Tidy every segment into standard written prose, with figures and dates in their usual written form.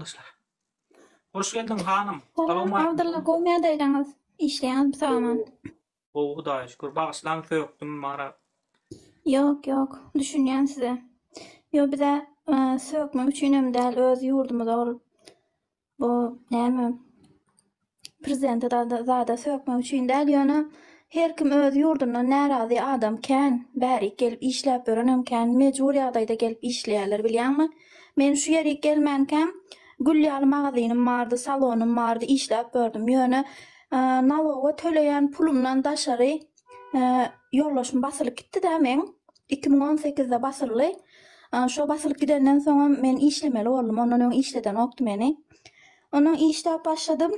Garyndaşlar. Hoş geldiň hanym. Salam Abdylla gowy ýagdaýlaryňyz? Işleýäňizmi sag-aman? Gowy Hudaýa şükür. Bagyşlaň sökdüm mara. Ýok ýok düşünýän size. Ýo bizä sökmek üçinem däl öz ýurdumyza ol Bu näme prezidente zada sökmek üçin däl ýöne her kim öz ýurdundan närazy adam kän bärik gelip işläp ýörenem kän mejbur ýagdaýda gelip işleýärler bilýäňmi men şu ýerik gelmänkäm gül ýaly magazynym bardy salonym bardy işläp ýördüm ýöne naloga töleýän pulumdan daşary Ýoldaşym basylyp gitdi-dä meň. 2018-de basyldy. Şo basylyp gidenden soňam men işlemeli boldum. Ondan öň işledenokdy meni. Ondan işläp başladym.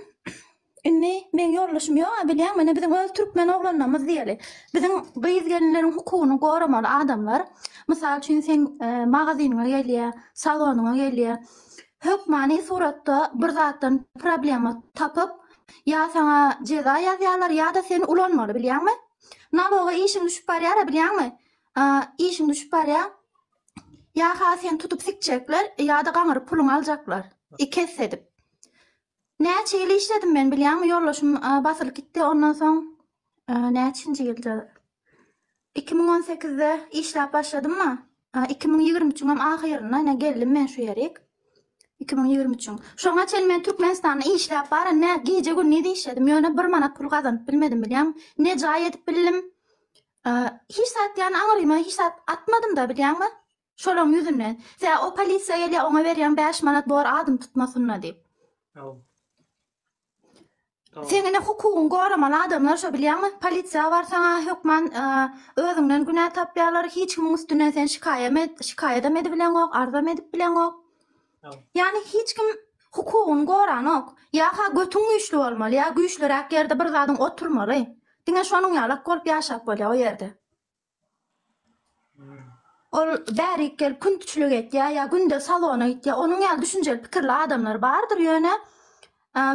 Indi meň ýoldaşym ýog-a bilýäňmi? Ine biziň öz türkmen oglanlarymyz diýeli. Biziň gyz-gelinleriň hukugyny goramaly adamlar. Mysal üçin seň magazynyňa gelýär, salonyňa gelýär. Hökmany suratda bir zatdan problema tapyp, Ýa saňa jeza ýazýarlar ýa-da seni ulanmaly bilýäňmi? Naloga işiň düşüp barýara bilýäňmi? Işiň düşüp barýa. Ýa-ha seni tutup sikjekler ýa-da gaňyryp puluňy aljaklar. Iki esse edip. Näçe ýyl işledim men bilýäňmi? Ýoldaşym basylyp gitdi ondan soň näçinji ýylda? 2018-de işläp başladym-a. 2023-iňem ahyrynda ine geldim men şu ýerik. 2023-iň. Şoňa çenli men Türkmenistanda işläp baran ne gije-gündiz işledim. Ýöne bir manat pul gazanyp bilmedim bilýäňmi? Ne jaý edip bildim. Hiç zat ýany aňryma hiç zat atmadym-da bilýäňmi? Şolaň ýüzünden. Sebäbi o polisiýa gelýär, oňa berýäň 5 manat bor adyny tutmasyn-da diýip. Seň ine hukugyňy goramaly adamlar şo bilýäňmi? Polisiýa barsaňa hökman özüňden günä tapýarlar, hiç kimiň üstünden sen şikaýam et, şikaýadam edibileňok, arzam edip bileňok. Ýagny hiç kim hukugyny goranok. Ýa-ha götüň güýçli bolmaly, ýa güýçliräk ýerde bir zadyň oturmaly. Diňe şonuň ýalak bolup ýaşap bolýar o ýerde. Ol bärik gelip küntüçilik etýär ýa günde salona gitýär. Onuň ýaly düşünjeli pikirli adamlar bardyr ýöne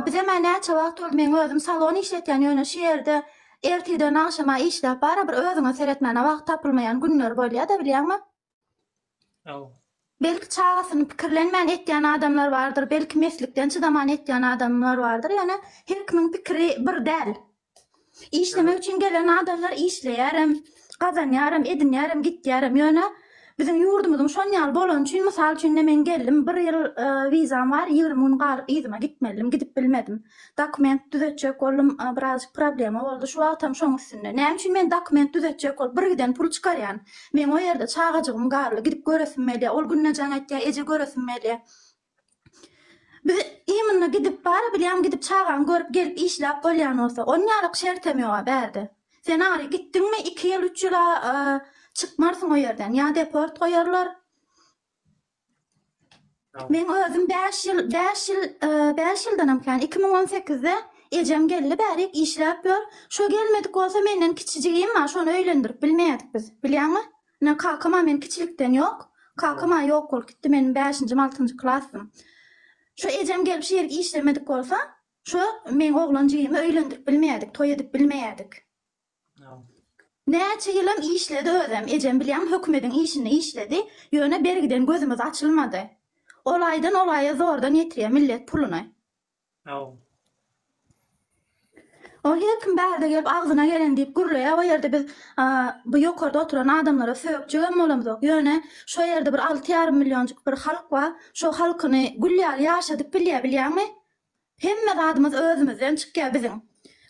bizem-ä näçe wagt boldy meň özüm salon işletýän ýöne şu ýerde ertirden agşama işläp barybir özüňe seretmäne wagt tapylmaýan günler bolýa-da bilýäňmi? Belki çagasyny pikirlenmän etýän adamlar bardyr, belki meslikden çydaman etýän adamlar bardyr, ýöne her kimiň pikiri bir däl. Işlemek üçin gelen adamlar işleýärem, gazanýaram, edinýärem, gitýärem. Ýöne biziň ýurdumyzyň şon ýaly bolany üçin, mysal üçin ine men geldim, bir ýyl wizam bar, 20 gün galyp yzyma gitmelidim, gidip bilmedim. Dokument düzetjek boldum, birazjyk problema boldy. Şu wagtam şoň üstünde. Näme üçin men dokument düzetjek bolup bir giden pul çykarýan? Meň o ýerde çagajygym garly, gidip göresim gelýär. Ol günde jaň etýär, eje göresim gelýär. Biz imенно gidip bar bilýäň, gidip çagaňy görüp gelip işläp bolýan bolsa, onýalyk şertem ýog-a bärde. Sen aňry gitdiňmi, iki ýyl, üç ýyla çykmarsyň o ýerden. Ýa deport goýarlar, Meň özüm 5 ýyl, 5 ýyl, 5 ýyldanam kän, 2018-de ejem geldi bärik işläp ýör. Şo gelmedik bolsa menden kiçi jigim bar, şony öýlendirip bilmeýärdik biz. Bilýäňmi? Ine kakam-a men kiçilikden ýok. Kakam-a ýok bolup gitdi, men 5-nji, 6-njy klasdym. Şo ejem gelip şu ýerik işlemedik bolsa, şo meň oglan jigimi öýlendirip bilmeýärdik, toý edip bilmeýärdik. Näçe ýylam işledi özem, ejem bilýäňmi hökümediň işinde işledi, ýöne bergiden gözümiz açylmady. Ol aýdan ol aýa zordan ýetirýär millet puluny. O her kim bärde gelip agzyna gelen diýip gürleýär o ýerde biz bu ýokarda oturan adamlara sökjegem bolamzok ýöne şo ýerde bir 6,5 millionjyk bir halk bar şo halkyny gül ýaly ýaşadyp bilýär bilýäňmi Hemme zadymyz özümizden çykýar biziň.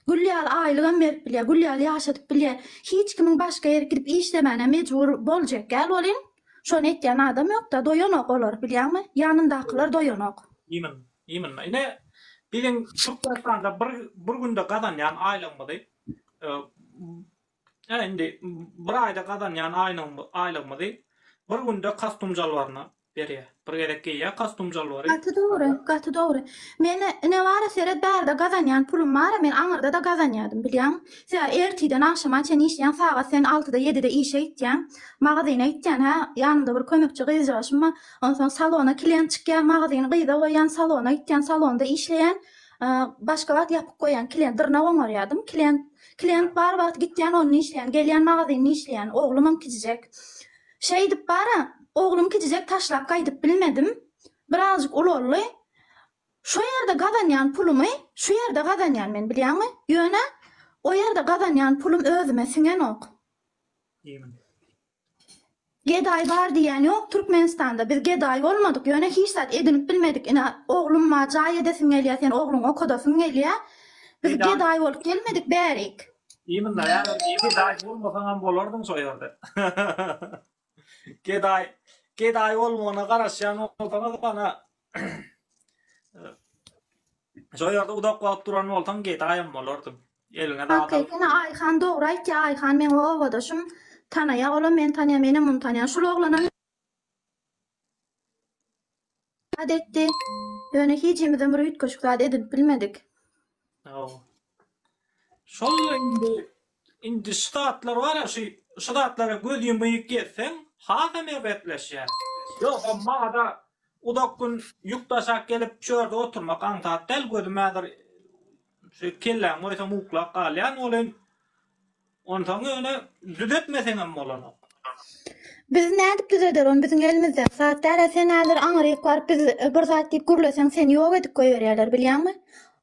Gül ýaly aýlygam berip bilýär, gül ýaly ýaşadyp bilýär. Hiç kimiň başga ýere gidip işlemäne mejbur boljak däl welin, şony etýän adam ýok-da, doýanok olar, bilýäňmi? Ýanyndakylar doýanok. Imin, imin. Ine, biziň Türkmenistanda bir bir günde gazanýan aýlygymyzy, ä indi bir aýda gazanýan aýlygymyzy bir günde kostum jalbaryna Berýär. Bir gezek geýýär kostum jalbary. Gaty dogry, gaty dogry. Men ine bara seret bärde gazanýan pulum bara men aňyrda-da gazanýadym bilýäňmi? Sebäbi ertiden agşama çenli işleýäň sagat sen altyda ýedide işe gitýäň. Magazyna gitýän hä ýanymda bir kömekçi gyzjagaşym bar. Onsoň salona klient çykýar magazyny gyza goýýan salona gitýän salonda işleýän. Başga wagt ýapyk goýýan klient dyrnak oňarýadym. Klient klient bar wagt gitýän onda işleýän gelýän magazynda işleýän oglumam kiçijek. Şeýdip bara, oglum kiçijek taşlap gaýdyp bilmedim. Birazjyk ulaldy. Şo ýerde gazanýan pulumy şu ýerde gazanýan men bilýäňmi? Ýöne o ýerde gazanýan pulum özüme siňenok. Gedaý bar diýýän ýok Türkmenistanda biz gedaý bolmadyk ýöne hiç zat edinip bilmedik ine oglum bar jaý edesim gelýä sen ogluňy okadasyň gelýä biz gedaý bolup gelmedik bärik. Imенно gedaý bolmasaňam bolardyň şo ýerde. Gedaý gedaý bolmagyna garaşýan bolsaňyz bana şo ýerde uzak wagt duran bolsaň gedaýam bolardyň. Eliňe zat alyp. Hakyky Aýhan dogry aýtýa Aýhan meň obadaşym tanaýa olam meni tanýa menem ony tanýan şul oglanam zat etdi ýöne hijimizem bir üýtgeşik zat edinip bilmedik. Hawa. Şol indi indi şu zatlar bar ya şu şu zatlara göz ýumyp gezseň hasam erbetleşýär. Ýogsam maňada uzak gün ýük daşap gelip şu ýerde oturmak aňsat däl gözüm häzir şu kellämi goýsam uklap galýan welin Onsoň ýöne düzetmeseňem bolanok. Biz nädip düzeder ony biziň elimizdäki zat däl-ä sen häzir aňryk baryp biz bir zat diýip gürleseň seni ýok edip goýberýärler bilýäňmi?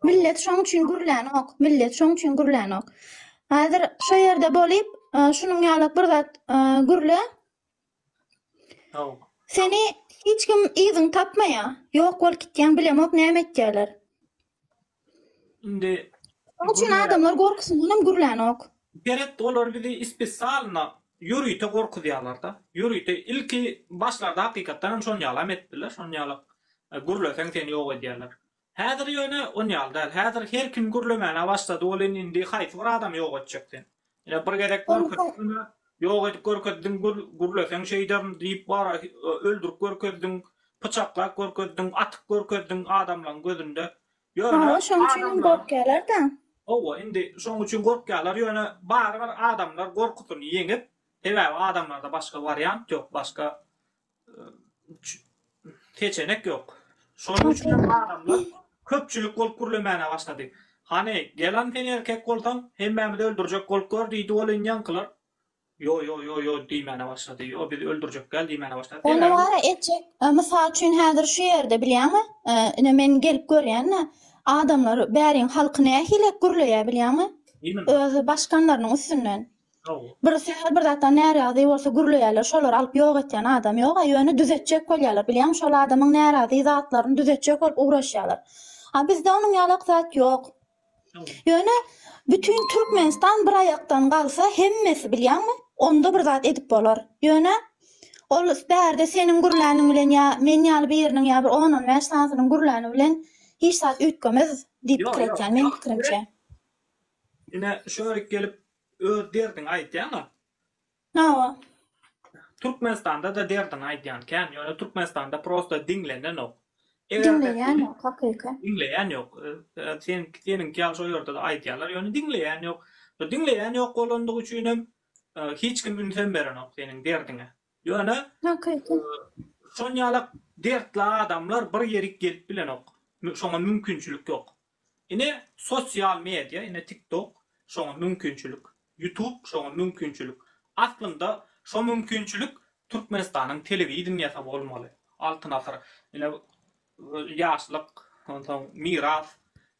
Millet şoň üçin gürlänok millet şoň üçin gürlänok. Häzir şo ýerde bolyp şunuň ýalak bir zat gürle seni hiç kim yzyňy tapmaýa ýok bolup gitýäň bilemok näme etýärler. Indi Şonuň üçin adamlar gorkusyndanam gürlänok. Seret olar bizi ispesialno ýörite gorkuzýalarda. Ýörite ilki başlarda hakykatdan hem şon ýalam etdiler. Şon ýalak gürleseň seni ýok edýärler. Häzir ýöne on ýaly däl. Häzir her kim gürlemäne başlady welin indi haýsy bir adamy ýok etjek sen. Ine bir gezek görkezdiň ýok edip görkezdiň gürleseň şeýderin diýip bara öldürip görkezdiň, pyçaklap görkezdiň, atyp görkezdiň adamlaryň gözünde. Ýöne Hawa şoň üçinem gorkýarlar-da. Hawa indi şoň üçin gorkýarlar ýöne barybir adamlar gorkusyny ýeňip sebäbi adamlarda başga wariant ýok başga seçenek ýok. Şonuň üçin hem adamlar köpçülik bolup gürlemäne başlady. Hany, gelan sen erkek bolsaň, hemmämizi öldürjek bolup gör diýdi ol indi ýaňkylar. Ýo, ýo, ýo, ýo diýmäne başlady. Ýo, bizi öldürjek däl diýmäne başlady. Onda wara etjek, mysal üçin häzir şu ýerde bilýäňmi, ine men gelip görýän-de, adamlar bäriň halky nähili gürleýär bilýäňmi? Öz başkanlarynyň üstünden. Bir sähel bir zatdan närazy bolsa gürleýärler, şolary alyp ýok etýän adam ýog-a, ýöne düzetjek bolýarlar, bilýäňmi, şol adamyň närazy zatlaryny düzetjek bolup ugraşýarlar. A bizde onuň ýalak zat ýok. Ýöne bütin Türkmenistan bir aýakdan galsa hemmesi bilýäňmi, onda bir zat edip bolar. Ýöne ol bärde seniň gürläniň bilen ýa men ýaly biriniň ýa bir on-on bäş sanysynyň gürläni bilen hiç zat üýtgemez diýip pikir etýän, meň pikirimçe. Ine şörik gelip öz derdiňi aýtýaňa. Hawa. Türkmenistanda-da derdini aýdýan kän, ýöne Türkmenistanda prosta diňlenenok. Diňleýän ýok, hakyky. Diňleýän ýok. Sen seniňki ýaly şo ýerde-de aýdýarlar, ýöne diňleýän ýok. Diňleýän ýok bolandygy üçinem hiç kim ünsem berenok seniň derdiňe. Ýöne Hakyky. şon ýalak dertli adamlar bir ýerik gelip bilenok. Şoňa mümkinçilik ýok. Ine sosial media, ine TikTok şoňa mümkinçilik. Youtube şoňa mümkinçilik. Aslynda şo mümkinçilik Türkmenistanyň telewideniýesi bolmaly. Altyn asyr, ine Ýaşlyk, onsoň Miras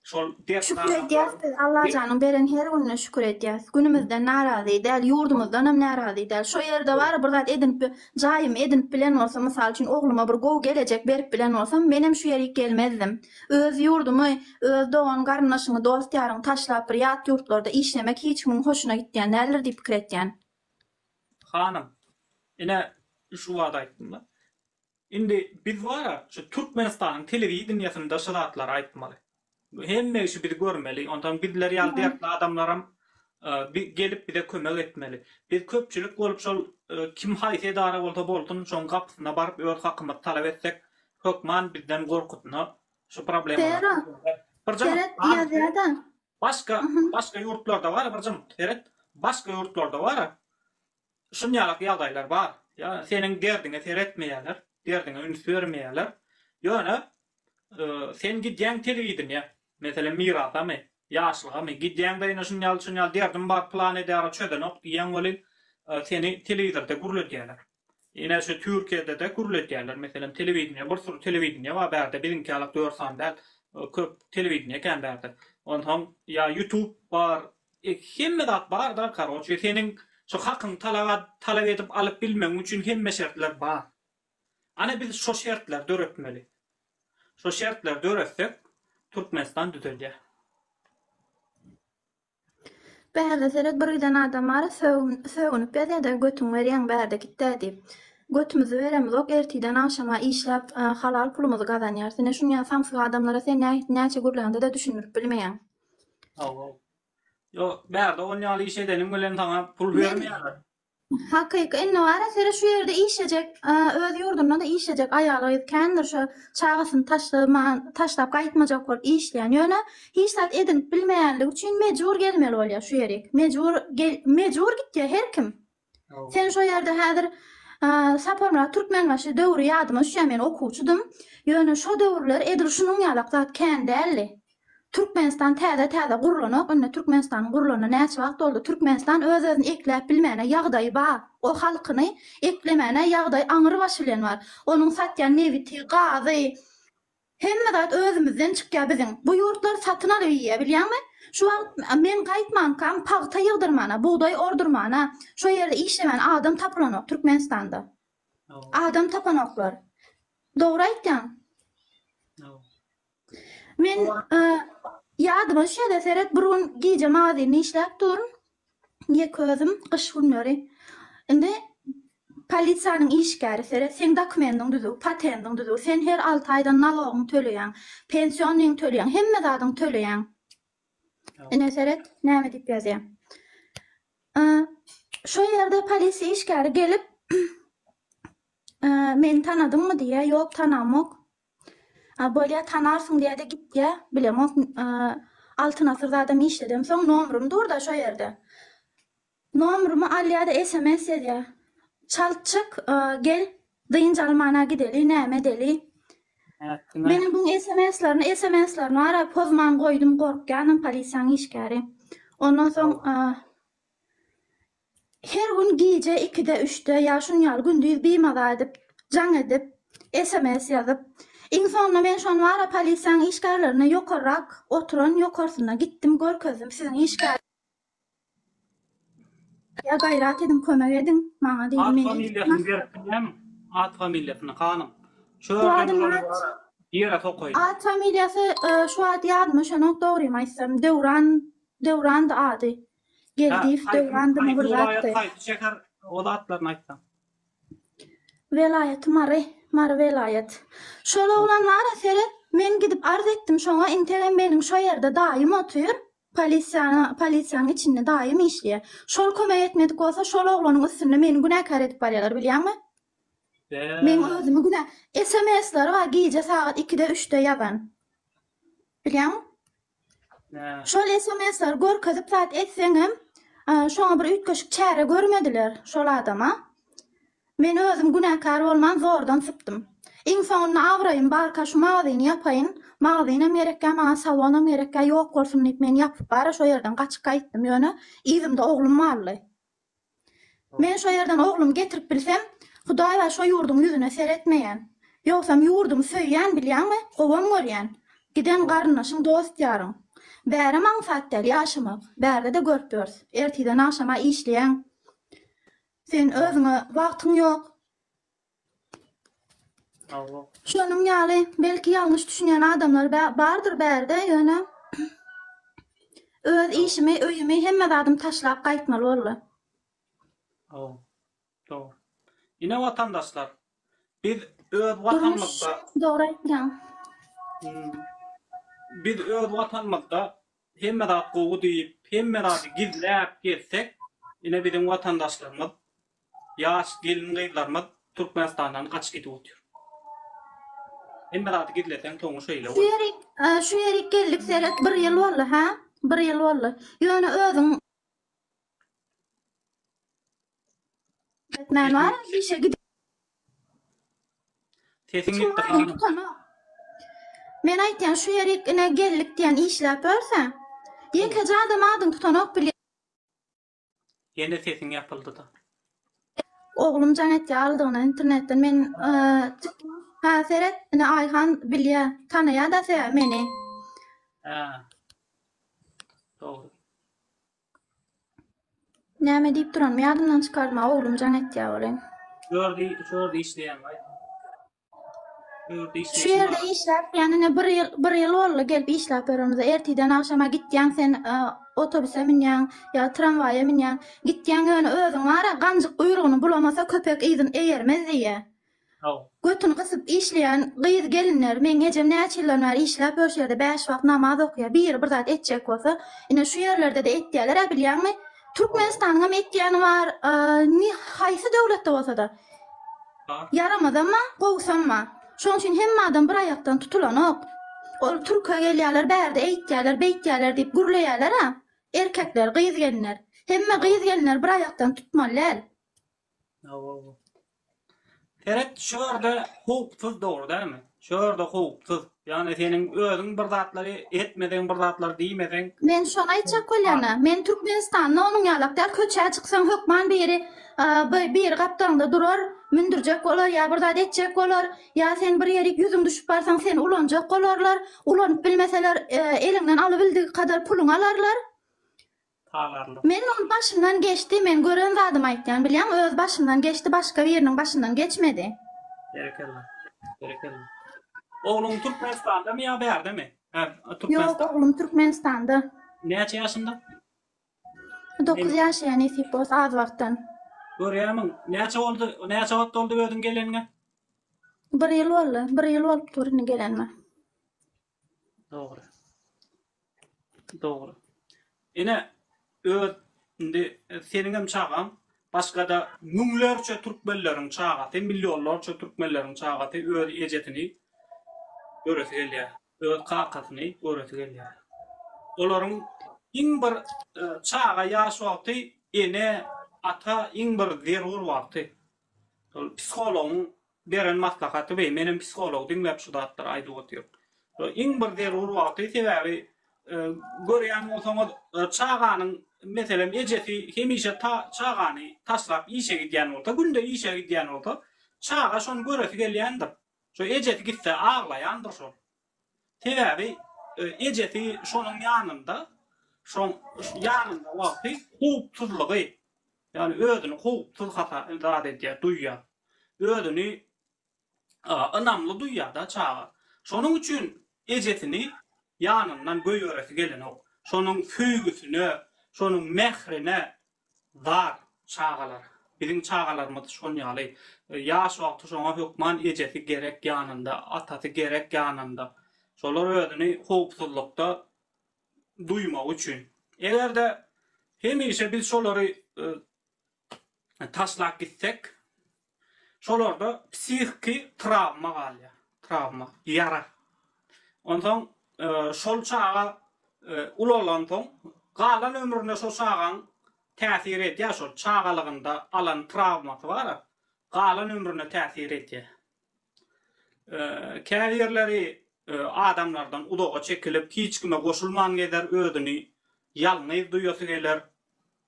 şol dertli Şükür edýäs biz Allajanyň beren her gününe şükür edýäs. Günümizden narazy däl, ýurdumyzdanam narazy däl. Şo ýerde bar bir zat edinip jaýymy edinip bilen bolsam, mysal üçin ogluma bir gowy gelejek berip bilen bolsam, menem şu ýerik gelmezdim. Öz ýurdumy, öz dogan garyndaşyňy, dost ýaryňy taşlap bir ýat ýurtlarda işlemek hiç kimiň hoşuna gitýän däldir diýip pikir etýän. Hanym, ine şu wagt aýtdym-da. Indi biz bar-a şu Türkmenistanyň telewideniýesinde şu zatlary aýtmaly. Hemme kişi bizi görmeli. Onsoň bizler ýaly dertli adamlaram gelip bize kömek etmeli. Biz köpçülik bolup şol kim haýsy edara bolsa bolsun şoň gapysyna baryp öz hakymyzy talap etsek hökman bizden gorkusyna şu problemalar Seret ýazýada. Başga başga ýurtlarda bar birjim seret başga ýurtlarda bar şunýalak ýagdaýlar bar. Ýa seniň derdiňe seretmeýärler, derdiňe üns bermeýärler. Ýöne sen gidýäň telewideniýä, meselem Mirasamy, Ýaşlygamy, gidýäň-de ine şunýaly şunýaly derdim bar, pylan edara çözenok diýýäň welin, seni telewizorda gürledýärler. Ine şu Türkiýede-de gürledýärler. Meselem telewideniýe, bir sürü telewideniýe bar bärde, biziňki ýalak dört sany däl. Köp telewideniýe kän bärde. Onsoň ýa ýutub bar, hemme zat bar-da, karoçe, seniň şu hakyňy talap talap edip alyp bilmegiň üçin hemme şertler bar. Ana biz şo şertleri döretmeli. Şo şertleri döretsek Türkmenistan düzelýär. Bärde seret bir giden adam bar sögünip ýazýada götüňi berýäň bärde gitdä diýip. Götümizi beremizok ertiden agşama işläp halal pulumyzy gazanýarys. Ine şuny ýaly samsyk adamlara sen näçe gürläňde-de düşündirip bilmeýäň. Hawa. Ýok bärde on ýaly iş edeniň bilen saňa pul bermeýärler. Hakyky indi bara seret şu ýerde işlejek öz ýurdunda-da işlejek aýal gyz kändir şo çagasyny taşlaman taşlap gaýtmajak bolup işleýän ýöne hiç zat edinip bilmeýänligi üçin mejbur gelmeli bolýar şu ýerik mejbur gel mejbur gitýär her kim sen şo ýerde häzir Saparmyrat Türkmenbaşy döwri ýadyma düşýär men okuwçydym ýöne şo döwürler edil şunuň ýalak zat kän däldi Türkmenistan täze täze gurlanok indi Türkmenistanyň gurlanyna näçe wagt boldy Türkmenistan öz özüni ekläp bilmäne ýagdaýy bar o halkyny eklemäne ýagdaýy aňry başy bilen bar onuň satýan nebiti gazy hemme zat özümizden çykýar biziň bu ýurtlar satyn alyp iýýär bilýäňmi şu wagt men gaýtmankam pagta ýygdyrmana bugdaý ordurmana şo ýerde işlemäne adam tapylanok Türkmenistanda adam tapanoklar dogry aýtýaň. Men ýadyma düşýär-de seret bir gün gije magazinde işläp durun. Ýeke özüm gyş günleri. Indi polisiýanyň işgäri seret seň dokumendiň düzüw, patendiň düzüw, sen her alty aýdan nalogyňy töleýäň, pensionyňy töleýäň, hemme zadyňy töleýäň. Ine seret näme diýip ýazýar. Şo ýerde polisiýa işgäri gelip meni tanadyňmy diýýär, ýok tanamok. A bolýa tanarsyň diýýäde gitýä bilemok Altyn asyr zadam işledemsoň nomrym durda şo ýerde. Nomrymy alýada sms ýazýa. Çalt çyk gel dynç almana gideli näme edeli. Menem buň sms-lerini sms-lerini bara pozman goýdum gorkýanam polisiýaň işgäri. Ondan soň Her gün gije ikide, üçde ýa şuň ýaly gündiz bimaza edip, jaň edip, sms ýazyp. Iň soňunda men şony bara polisiýaň işgärlerine ýokarrak oturan ýokarsyna gitdim görkezdim siziň işgär ýa gaýrat ediň kömek ediň maňa diýdim At men familiýasyny berip bilýämiň? At familiýasyny hanym. Şu Şu ýerden adyň olary at bara ýere sokaýyn. At familiýasy şu wagt ýadyma düşenok dogrymy aýtsam Döwran Döwrandy ady. Geldiýew Döwrandymy bir zatdy. Haýsy şäher o zatlaryny aýtsaň. Welaýaty Mary, Mary welaýat. Şol oglan bara seret, men gidip arz etdim şoňa integem meniň şo ýerde daýym otyr, polisiýana polisiýanyň içinde daýym işleýär. Şol kömek etmedik bolsa şol oglanyň üstünde meni günäkär edip barýarlar bilýäňmi? Meň özümi günä SMS-leri bar gije sagat ikide üçde ýazan. Bilýäňmi? Şol SMS-leri görkezip zat etseňem, şoňa bir üýtgeşik çäre görmediler şol adama. Men özüm günäkär bolman zordan sypdym. Iň soňunda abraýym barka şu magazyny ýapaýyn, magazynam gerekkä maňa salonam gerekkä ýok bolsun diýip men ýapyp bara şo ýerden gaçyp gaýtdym ýöne yzymda oglum galdy. Men şo ýerden oglumy getirip bilsem, Hudaý bar şo ýurduň ýüzüne seretmeýän. Ýogsam ýurdumy söýýän bilýäňmi, gowam görýän. Giden garyndaşyň dost-ýaryň. Bärem aňsat däl ýaşamak. Bärde-de görüp ýörüs. Ertirden agşama işleýäň. Sen özüňe wagtyň ýok. Şonuň ýaly, belki ýalňyş düşünýän adamlar bardyr bärde, ýöne öz işimi, öýümi, hemme zadymy taşlap gaýtmaly boldy. Hawa, dogry. Ine watandaşlar, biz öz watanymyzda Durmuş, dogry aýtýaň. Biz öz watanymyzda hemme zat gowy diýip, hemme zady gizläp gezsek, ine biziň watandaşlarymyz Ýaş gelin-gyzlarymyz Türkmenistandan gaçyp gidip otyr. Hemme zady gizleseň soňy şeýle Şu bolýar. ýerik, şu ýerik geldik seret bir ýyl boldy hä? Bir ýyl boldy. Ýöne özüň etmän bar işe gidip Sesiň gitdi hanym. Tutanok. Men aýtýan şu ýerik ine geldik diýen işläp ýörse, ýekeje adam adyň tutanok bilýän. Ýene sesiň ýapyldyda. Oglum jaň etýär aldygyna internetden men. Ha seret, ine Aýhan bilýä, tanaýa-da sebäbi meni. Hä. Dogry. Näme diýip duranymy ýadymdan çykardym, oglum jaň etýä welin. Şu ýerde, şu ýerde işleýän baý. Şu ýerde işläp, ýani ine bir ýyl, bir ýyl boldy gelip işläp ýörenimize. Ertiden agşama gitýäň sen otobüse münýäň ýa tramwaýa münýäň. Gitýäň ýöne özüň bar-a ganjyk guýrugyny bulamasa köpek yzyn eýermez diýýä. Götüni gysyp işleýän gyz gelinler, meň ejem näçe ýyldan bäri işläp ýör şu ýerde bäş wagt namaz okýar, biri bir zat etjek bolsa, ine şu ýerlerde-de etýäler-ä bilýäňmi? Türkmenistanyňam etýäni bar, haýsy döwletde bolsa-da. Ýaramazam bar, gowusam bar. Şonuň üçin hemme adam bir aýakdan tutulanok. Ol türke gelýärler, bärde eýtýärler, beýtýärler diýip gürleýärler-ä. Erkekler, gyz-gelinler. Hemme gyz-gelinler bir aýakdan tutmaly däl. Hawa. Seret, şu ýerde howpsuz dogry dälmi? Şu ýerde howpsuz. Ýagny seniň özüň bir zatlary etmeseň, bir zatlary diýmeseň. Men şony aýtjak bolýan-a. Men Türkmenistanda onuň ýalak däl, köçä çyksaň hökman biri biri gapdalyňda durar, mündürjek bolar ýa bir zat etjek bolar, ýa sen bir ýerik ýüzüň düşüp barsaň seni ulanjak bolarlar, ulanyp bilmeseler eliňden alybildigi kadar puluňy alarlar. Talarlar. Men ol başymdan geçdi, men gören zadymy aýtýan, bilýäňmi, öz başymdan geçdi, başga biriniň başyndan geçmedi. Berekella. Berekella. Ogluň Türkmenistandamy ýa bärdemi? Hä, Ýok, Türkmenistan. oglum Türkmenistanda. Näçe ýaşynda? 9 ýaşaýar nesip bolsa az wagtdan. Görýärmiň, näçe boldy, näçe wagt boldy özüň geleniňe? Bir ýyl boldy, bir ýyl bolup dur indi gelenime. Dogry. Dogry. Ine, öz indi seniňem çagaň, başga-da müňlerçe türkmenleriň çagasy, millionlarça türkmenleriň çagasy öz ejesini göresi gelýär, öz kakasyny göresi gelýär. Olaryň iň bir çaga ýaş wagty ene, ata iň bir zerur wagty. Şol psihologyň beren maslahaty we menem psihology diňläp şu zatlary aýdyp otyryn. Iň bir zerur wagty sebäbi görýän bolsaňyz çaganyň meselem ejesi hemişe çagany taşlap işe gidýän bolsa günde işe gidýän bolsa çaga şony göresi gelýändir. Şo ejesi gitse aglaýandyr şol. Sebäbi ejesi şonuň ýanynda şoň ýanynda wagty howpsuzlygy ýagny özüni howpsuz hasa zat edýär duýýar. Özüni ynamly duýýar-da çaga. Şonuň üçin ejesini ýanyndan goýberesi gelenok. Şonuň söýgüsine, şonuň mährine Zar çagalar. Biziň çagalarymyz şon ýaly. Ýaş wagty şoňa hökman ejesi gerek ýanynda, atasy gerek ýanynda. Şolar özüni howpsuzlykda duýmagy üçin. Eger-de hemişe biz şolary taşlap gitsek, Şolarda psihiki trawma galýar. Trawma, ýara. Onsoň şol çaga ulalansoň, galan ömrüne şo çagaň täsir edýär, şol çagalygynda alan trawmasy bar-a, galan ömrüne täsir edýär. Käbirleri adamlardan uzaga çekilip, hiç kime goşulman gezer, özüni ýalňyz duýasy geler.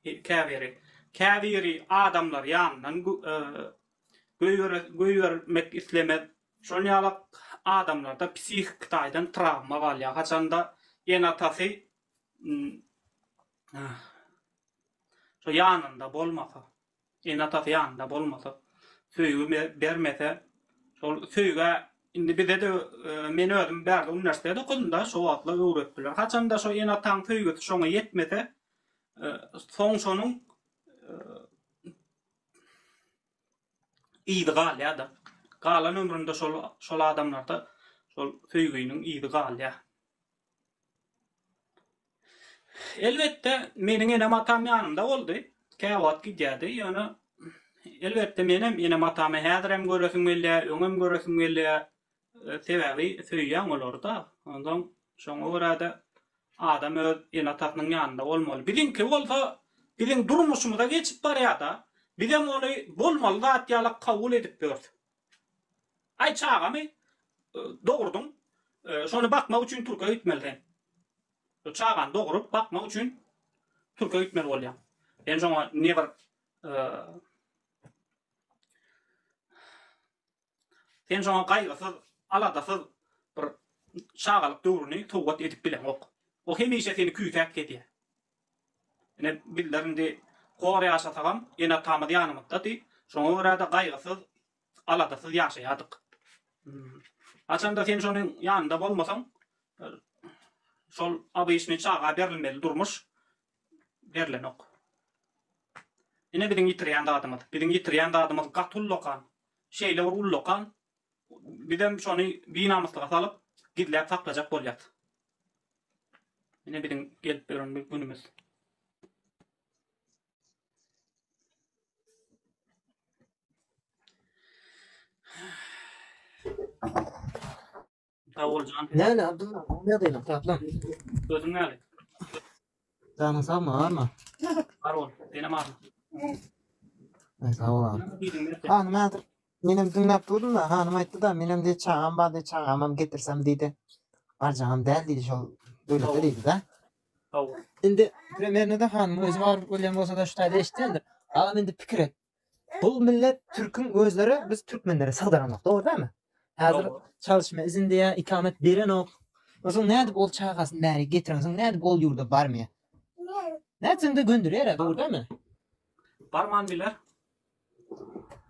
Käbiri. Käbiri adamlar ýanyndan goýbermek islemez. Şol ýalak adamlarda psihiki taýdan trawma galýar. Haçanda ene-atasy şo ýanynda bolmasa. Ene-atasy ýanynda bolmasa, söýgi bermese, şol söýgä indi bize-de men özüm bärde uniwersitet okadym-da, şo wagtlar öwretdiler. Haçanda şo ene-ataň söýgüsi şoňa ýetmese, soň şonuň yzy galýar-da. Galan ömründe şol şol adamlarda şol söýginiň yzy galýar. Elbetde, meniň enem-atam ýanymda boldy. Käwagt gidýärdi, ýöne elbetde menem enem-atamy häzirem göresim gelýär, öňem göresim gelýär. Sebäbi söýýäň olary-da. Onsoň şoňa görä-de adam öz ene-atasynyň ýanynda bolmaly. Biziňki bolsa biziň durmuşymyza geçip barýar-da. Bizem ony bolmaly zat ýaly kabul edip ýörüs. Aý çagamy dogurdyň, şony bakmak üçin türke gitmeli sen. Şu çagany dogrup bakmak üçin türke gitmeli bolýaň. Sen şoňa ne bir. Sen şoňa gaýgysyz, aladasyz bir çagalyk döwrüni sowgat edip bileňok. O hemişe seni küýsäp gezýär. Ine, bizler indi hor ýaşasagam, ene-atamyz ýanymyzdady. Şoňa görä-de gaýgysyz, aladasyz ýaşaýardyk. Haçanda sen şonuň ýanynda bolmasaň, şol obyçnyý çaga berilmeli durmuş berlenok. Ine biziň ýitirýän zadymyz. Biziň ýitirýän zadymyz gaty ullakan. Şeýle bir ullakan, bizem şony binamyslyga salyp, gizläp saklajak bolýas. Ine biziň gelip ýören bir günümiz. Sag bol jan. Näle Abdylla, näme ýagdaýlar, taplan? Özüň näle? Janyň sagmy, barmy? Bar bol, senem arma. Ay sag bol abi. Hanym häzir menem diňläp durdum-da, hanym aýtdy-da, menem diýdi çagam bar diýdi, çagamam getirsem diýdi. Barjagam däl diýdi şol döwlete diýdi-de. Hawa. Indi primerno-da hanymyň özi baryp bolýan bolsa-da şu taýda eşitýändir. Agam indi pikir et. Bu millet türküň özleri biz türkmenlere sygdyranok dogry dälmi? Häzir çalyşma izin diýýär, ikamet berenok. Onsoň nädip ol çagasyny bäri getirensoň nädip ol ýurda barmaýar? Nätseňde gönderýär-ä dogry dälmi? Barman biler.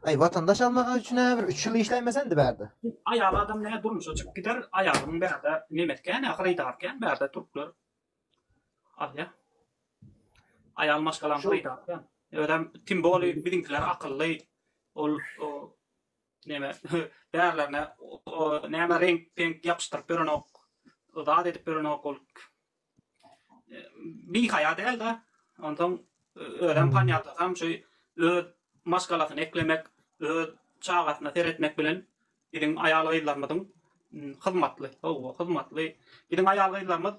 Aý watandaş almak üçin-ä bir üç ýyl işläýmesendi bärde. Aýal adam nä durmuşa çykyp gider, aýalyň bärde nemesi kän-ä, hyrydary kän bärde türkler alýa. Aýal maşgalaň hyrydary kän. Özem tim boli biziňkiler akylly, ol neme bärlerine näme reňk-peňk ýapyşdyryp ýörenok, zat edip ýörenok ol. Bihaýa däl-de, onsoň özem panýatasam şu öz maşgalasyny eklemek, öz çagasyna seretmek bilen biziň aýal-gyzlarymyzyň hyzmatly, hawa, hyzmatly. Biziň aýal-gyzlarymyz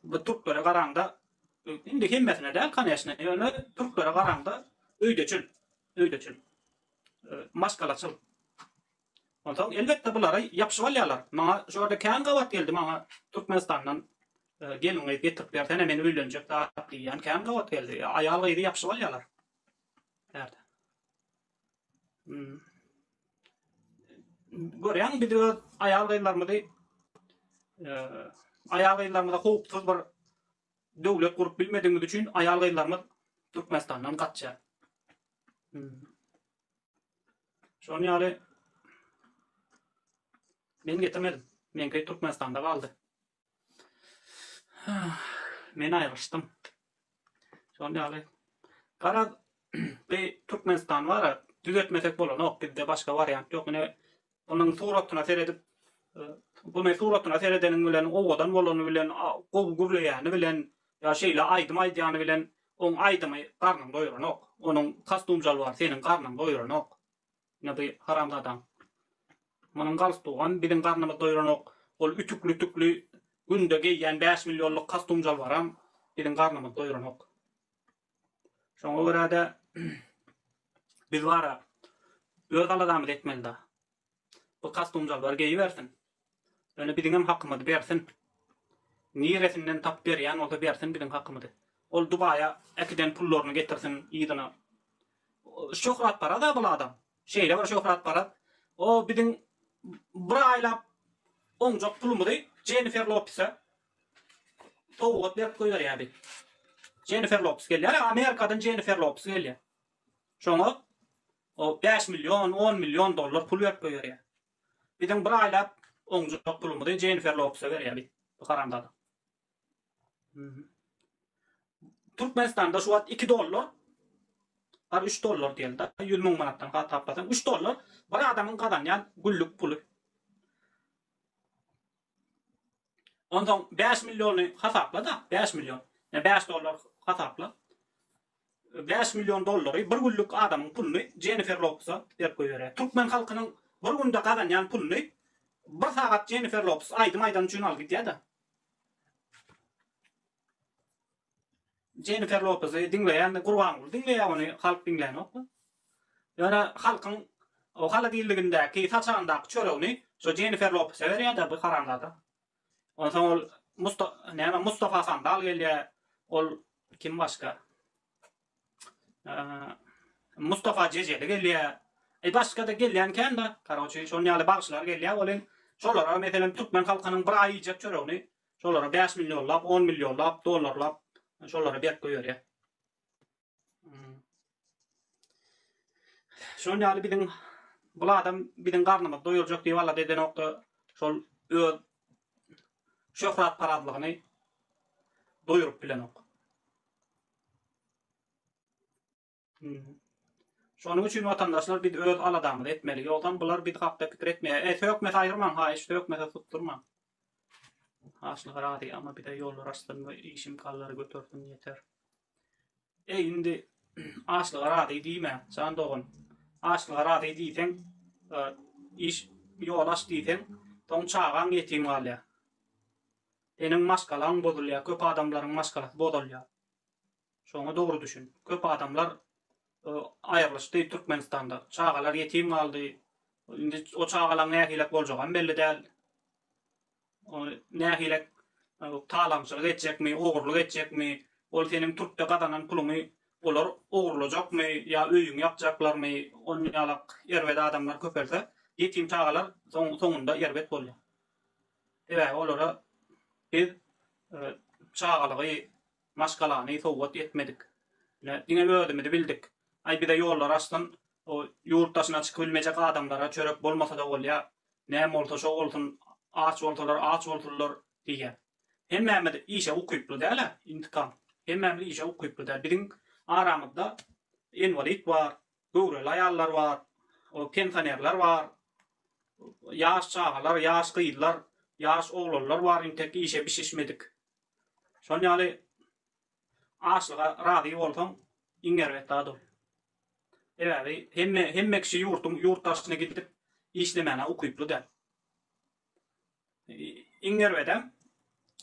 bu türklere garaňda, indi hemmesine däl, koneçne, ýöne türklere garaňda öýdeçil, öýdeçil, maşgalaçyl. Onsoň elbetde bulary ýapyşyp alýarlar. Maňa şu ýerde kän gabat geldi maňa Türkmenistandan gelin gyz getirip bersene men öýlenjek zat diýýän kän gabat geldi. Aýal gyzy ýapyşyp alýarlar. Bärde. Hmm. Görýäň biz öz aýal gyzlarymyzy aýal gyzlarymyza howpsuz bir döwlet gurup bilmedigimiz üçin aýal gyzlarymyz Türkmenistandan gaçýar. Hmm. Şonuň ýaly men getirmedim. Meňki Türkmenistanda galdy. Men aýrylyşdym. Şonuň ýaly. Garaz, bi Türkmenistan bar-a, düzetmesek bolanok, bizde başga wariant ýok. Ine, onuň suratyna seredip, buny suratyna seredeniň bilen, owadan bolany bilen, gowy gürleýäni bilen, ýa şeýle aýdym aýdýany bilen Oň aýdymy garnyňy doýuranok. Onuň kostum-jalbary seniň garnyňy doýuranok. Ine bu haramzadaň. Munuň galstugam biziň garnymyzy doýuranok. Ol ütükli-ütükli günde geýýän bäş millionlyk kostum-jalbaram biziň garnymyzy doýuranok. Şoňa görä-de biz bar-a öz aladamyzy etmeli-da. Bu kostum-jalbar geýibersin. Ýöne biziňem hakymyzy bersin. Niresinden tapyp berýän bolsa bersin biziň hakymyzy. Ol Dubaýa äkiden pullaryny getirsin yzyna. Şöhratparaz-a bul adam. Şeýle bir şöhratparaz. O biziň bir aýlap oňjak pulumyzy Jennifer Lopese sowgat berip goýberýär bi. Jennifer Lopes gelýär, Amerikadan Jennifer Lopes gelýär. Şoňa o 5 million, 10 million dollar pul berip goýberýär. Biziň bir aýlap oňjak pulumyzy Jennifer Lopese berýär bi, bu haramzada. Türkmenistanda şu wagt 2 dollar, har 3 dollar diýeli-de, 100 müň manatdan hasaplasaň 3 dollar bir adamyň gazanýan günlük puly. Onsoň 5 milliony hasapla-da, 5 million. Ýa 5 dollar hasapla. 5 million dollary bir günlük adamyň puluny Jennifer Lopesa berip goýberýär. Türkmen halkynyň bir günde gazanýan puluny bir sagat Jennifer Lopes aýdym aýdany üçin alyp gidýär-de. Jennifer Lopezi diňleýän Gurbanguly diňleýär ony halk diňlänok. Ýöne halkyň o holodilligindäki saçagyndaky çöregini şo Jennifer Lopese berýär-de bu haramzada. Onsoň ol Musta näme Mustafa Sandal gelýär. Ol kim başga? Mustafa Jejeli gelýär. Eý başgada gelýän kän-da, karoçi şon ýaly bagşylar gelýär welin, şolara meselem türkmen halkynyň bir aý iýjek çöregini şolara bäş millionlap, on millionlap dollarlap şolara berip goýberýär. Şon ýaly biziň bul adam biziň garnymyzy doýurjak diýip alada edenokda şol öz şöhratparazlygyny doýuryp bilenok. Şonuň üçin watandaşlar biz öz aladamyzy etmeli. Ýogsam bular biz hakda pikir etmeýär. E sökmese aýyrmaň haýyş sökmese tutdurmaň. Açlyga razy ama bize ýollar açsyn we iş imkanlary götersin ýeter. Eý indi açlyga razy diýme jan dogan. Açlyga razy diýseň iş ýol aç diýseň soň çagaň ýetim galýar. Seniň maşgalaň bozulýar köp adamlaryň maşgalasy bozulýar. Şoňa dogry düşün. Köp adamlar aýrylyşdy Türkmenistanda. Çagalar ýetim galdy. Indi o çagalaň nähilek boljagam belli däl. O nähilek talaňçylyk etjekmi, ogurlyk etjekmi, ol seniň türkde gazanan puluňy olar ogurlajakmy ýa öýüňi ýakjaklarmy, on ýalak erbet adamlar köpelse, ýetim çagalar soňunda erbet bolýar. Sebäbi olara biz çagalygy Maşgalany sowgat etmedik. Ine, diňe özümizi bildik. Aý, bize ýollar açsyn, o ýurt daşyna çykybilmejek adamlara çörek bolmasa-da bolýa. Näme bolsa şo bolsun, aç bolsalar aç bolsunlar diýýär. Hemmämiz işe ukyply däl-ä, intikam. Hemmämiz işe ukyply däl. Biziň aramyzda inwalid bar, göwreli aýallar bar, o pensionerler bar, ýaş çagalar, ýaş gyzlar, ýaş oglanlar bar intek işe bişişmedik. Şon ýaly açlyga razy bolsaň iň erbet zat ol. Sebäbi hemme hemme kişi ýurduň ýurt daşyna gidip işlemäne ukyply däl. Iň erbedem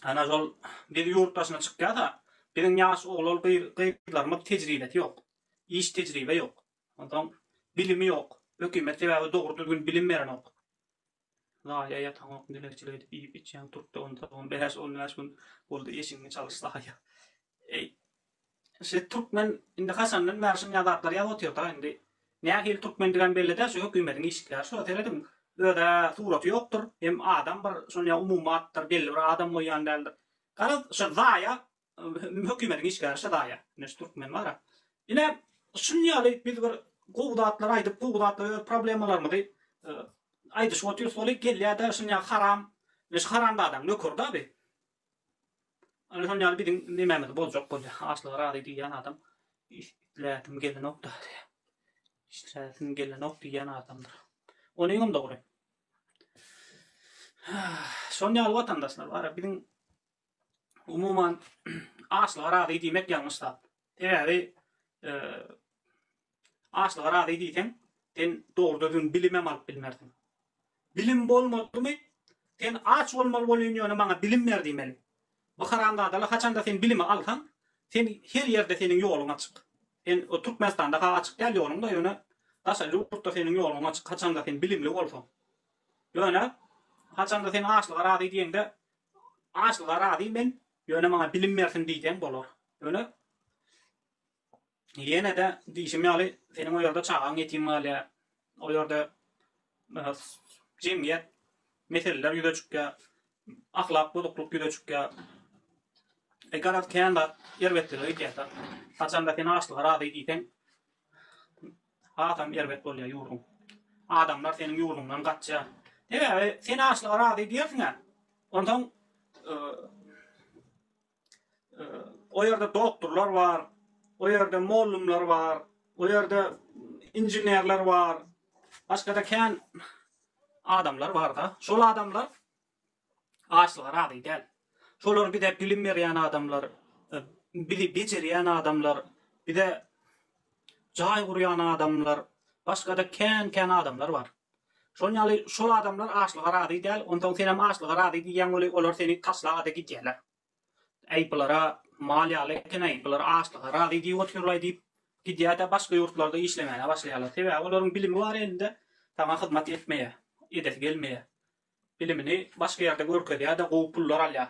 ana şol biz ýurt daşyna çykýasa biziň ýaş oglal gyzlarymyz tejribesi ýok. Iş tejribe ýok. Onsoň bilimi ýok. Hökümet sebäbi dogry düzgün bilim berenok. Zaýa ýataňok dilegçilik edip iýip içýäň türkde onsoňam bäş on bäş gün boldy eşigiňi çalyş zaýa. Eý şe türkmen indi haçandan bäri şunýa zatlar ýazyp otyrda indi nähili türkmendigem belli däl şu hökümediň işgäri şo serediň özä suraty ýokdur hem adam bir şonýa umumy atdyr belli bir adam goýýan däldir garaz şo zaýa Hökümetiň işgäri şa daýa. Ine şu türkmen bar-a. Ine şun ýaly biz bir gowy zatlar aýdyp, gowy zatlar öz problemalarymyzy aýdyşyp otyrys weli gelýär-de şun ýaly haram, ine şu haramzadaň nökeri-da bi. Ana şon ýaly biziň nemämizi bozjak bolýar. Açlyga razy diýýän adam işläsim gelenok-da diýýär. Işläsim gelenok diýýän adamdyr. Onuňam dogry. Şon ýaly watandaşlar bar-a biziň Umuman açlyga razy diýmek ýalňyş zat. Sebäbi açlyga razy diýseň, sen dogry düzgün bilimem alyp bilmersiň. Bilim bolmadymy, sen aç bolmaly bolýan ýöne maňa bilim ber diýmeli. Bu haramzadalar haçanda sen bilimi alsaň, sen her ýerde seniň ýoluň açyk. Sen o Türkmenistanda ha açyk däl ýoluň-da ýöne daşary ýurtda seniň ýoluň açyk haçanda sen bilimli bolsaň. Ýöne haçanda sen açlyga razy diýeňde Açlyga razy men, ýöne maňa bilim bersin diýseň bolar. Ýöne ýene-de diýşim ýaly, seniň o ýerde çagaň ýetim galýar. O ýerde jemgyýet meseleler ýüze çykýar. Ahlak bozuklyk ýüze çykýar. E garaz kän zat erbetlige gidýär-de. Haçanda sen açlyga razy diýseň, Hasam erbet bolýar ýurduň. Adamlar seniň ýurduňdan gaçýar. Sebäbi sen açlyga razy diýersiň-ä. Onsoň o ýerde doktorlar bar, o ýerde mollumlar bar, o ýerde inženerler bar, başga-da kän adamlar bar-da. Şol adamlar Açlyga razy däl. Şolar bize bilim berýän adamlar, bizi bejerýän adamlar, bize jaý gurýan adamlar, başga-da kän-kän adamlar bar. Şon ýaly şol adamlar açlyga razy däl, onsoň senem açlyga razy diýýäň weli olar seni taşlagada gidýärler. Äý bulara mal ýaly eken-äý, bular açlyga razy diýip otyrlaý diýip gidýär-de başga ýurtlarda işlemäne başlaýarlar. Sebäbi olaryň bilimi bar elinde, saňa hyzmat etmeýär, edesi gelmeýär. Bilimini başga ýerde görkezýär-de gowy pullar alýar.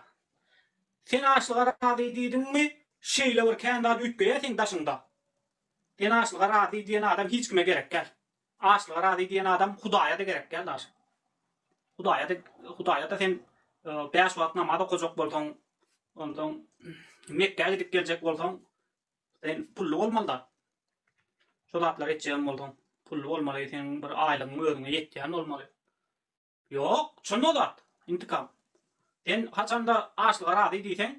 Sen açlyga razy diýdiňmi, şeýle bir kän zat üýtgeýär seň daşyňda. Sen açlyga razy diýen adam hiç kime gerek däl. Açlyga razy diýen adam Hudaýa-da gerek däl daşy. Hudaýa-da Hudaýa-da sen bäş wagt namaz okajak bolsaň, onsoň Mekgä gidip geljek bolsaň, sen pully bolmaly-da. Şo zatlary etjegem bolsaň, pully bolmaly, seniň bir aýlygyň özüňe ýetýän bolmaly. Ýok, çyn o zat, intikam. Sen haçanda açlyga razy diýseň,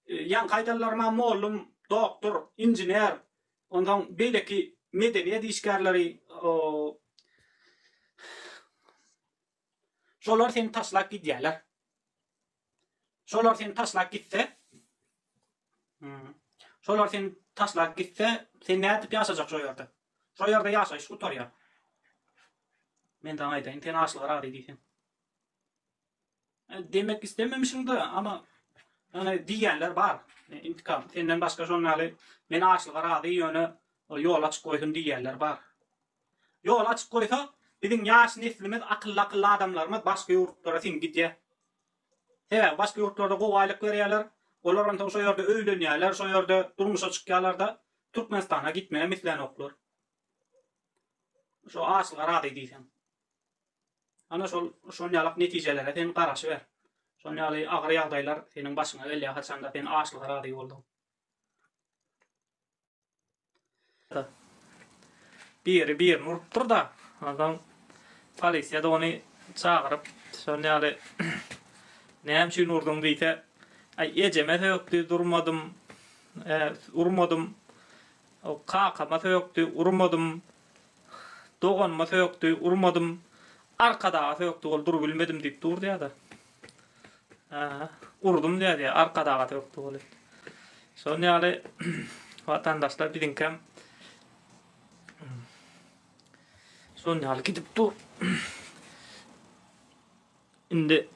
ýaňky aýdanlaryma mollum, doktor, inžener, onsoň beýleki medeniýet işgärleri, şolar seni taşlap gidýärler. Şolar seni taşlap gitse, şolar seni taşlap gitse, sen nädip ýaşajak şo ýerde? Şo ýerde ýaşaýyş gutarýar. Men saňa aýdaýyn, sen açlyga razy diýseň. Demek istememişiň-de, ama ýöne diýýänler bar. Intikam, senden başga şonuň ýaly men açlyga razy, ýöne ýol açyk goýsun diýýänler bar. Ýol açyk goýsa, biziň ýaş neslimiz, akylly-akylly adamlarymyz başga ýurtlara siňip gidýär. Sebäbi başga ýurtlarda gowy aýlyk berýärler. Olar onsoň şo ýerde öýlenýärler, şo ýerde durmuşa çykýarlar-da, Türkmenistana gitmegem islänoklar. Şo açlyga razy diýseň. Ana şol şon ýalak netijelere sen garaşyber. Şon ýaly agyr ýagdaýlar seniň başyňa gelýär haçanda sen açlyga razy bolduň. Biri birini urupdyr-da, onsoň polisiýa-da ony çagyryp, şon ýaly näme üçin urduň diýse, aý ejeme sökdi, durmadym, urmadym, kakama sökdi, urmadym, doganyma sökdi, urmadym, Arkadaga sökdi, ol durubilmedim diýip dur diýýär-de. Urdum diýýär diýýär, Arkadaga sökdi ol. Şonuň ýaly watandaşlar biziňkem şonuň ýaly gidip dur. Indi